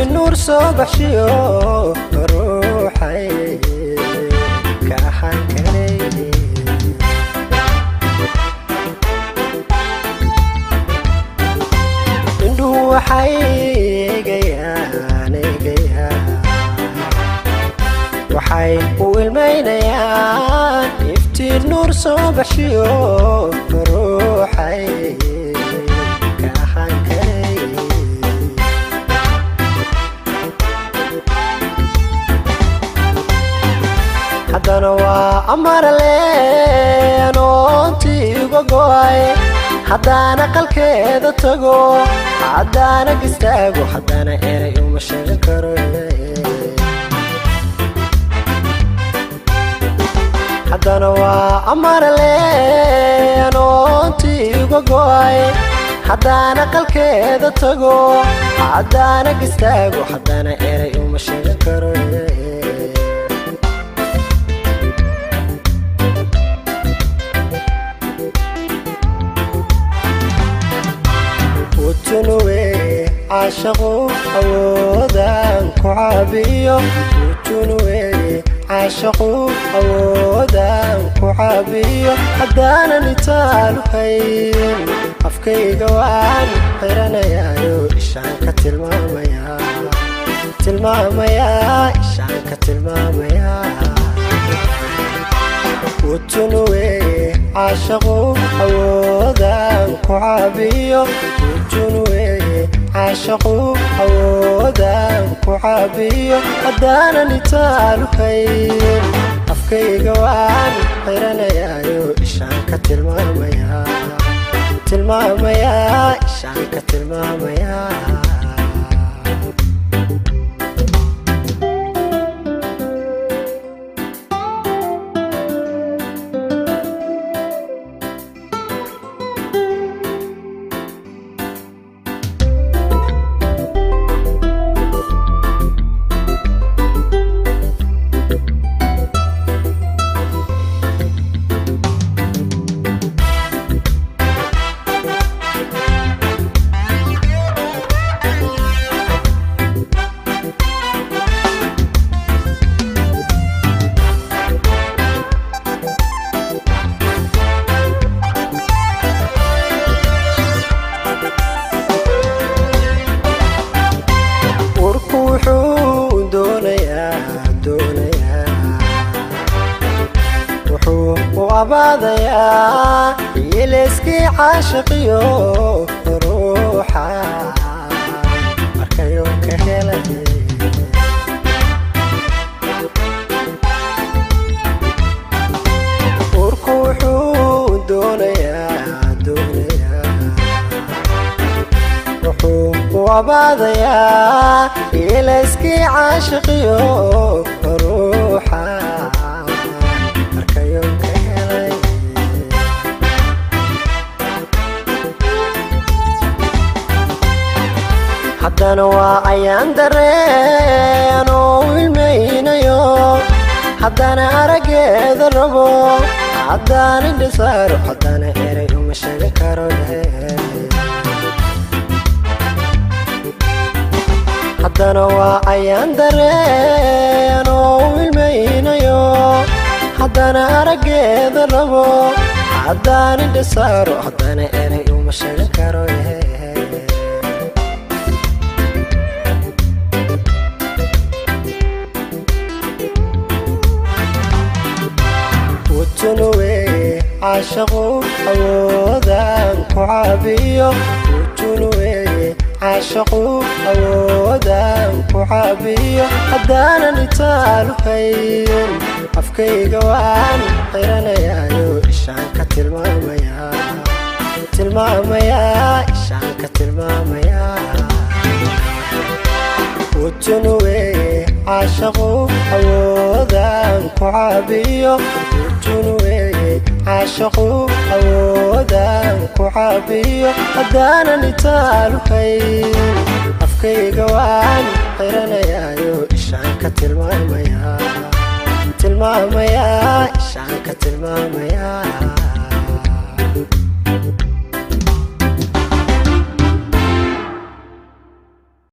Iftiin nuur soo baxshiyo ruuxay ka ahaan karay. Indhuhu waxay eegayaan, eegayaan, waxay u ilmaynayaan iftiin nuur soo baxshiyo ruuxay ka ahaan karay. Haddana waa amarale anoontii uga go'ay, haddaana qalkeeda tago, haddaana gistaago, haddana eray uma sheegan karo. Haddana waa amarale anoontii uga go'ay, haddaana qalkeeda tago, haddaana gistaago, haddana eray uma sheegan karo. Utunuwe caashaqu awoodan ku caabiyo, utunuwe caashaqu awoodan ku caabiyo, haddaanan itaalu hayn afkayga waan xiranayaayo, ishaan ka tilmaamaya, tilmaamaya, ishaan ka tilmaamaya. Utunuwe caashaqu awoodan ku caabiyo, utunuwe caashaqu awoodan ku caabiyo, haddaanan itaalu hayn afkayga waan xiranayaayo, ishaan ka tilmaamaya, tilmaamaya, ishaan ka tilmaamaya. Urku wuxuu doonayaa, doonayaa, wuxuu u abaadayaa yeeleyskii caashiqiyo ruuxa markayuu ka helay. Urku wuxuu doonayaa, doonayaa, wuxuu u abaadayaa yeeleyskii caashiqiyo ruuxa markayuu ka helay. Haddana waa ayaan dareen oo ilmaynayo, haddana araggeeda rabo, haddaan indhisaaro, haddana eray uma sheegan karo. Haddana waa ayaan dareen oo ilmaynayo, haddana araggeeda rabo, haddaan indhisaaro, haddana eray uma sheegan karo. Utunuwe caashaqu awoodan ku caabiyo, utunuwe caashaqu awoodan ku caabiyo, haddaanan itaalu hayn afkayga waan xiranayaayo, ishaan ka tilmaamaya, tilmaamaya, ishaan ka tilmaamaya. Utunuwe caashaqu awoodan ku caabiyo, utunuwe caashaqu awoodan ku caabiyo, haddaanan itaalu hayn afkayga waan xiranayaayo, ishaan ka tilmaamaya, tilmaamaya, ishaan ka tilmaamaya.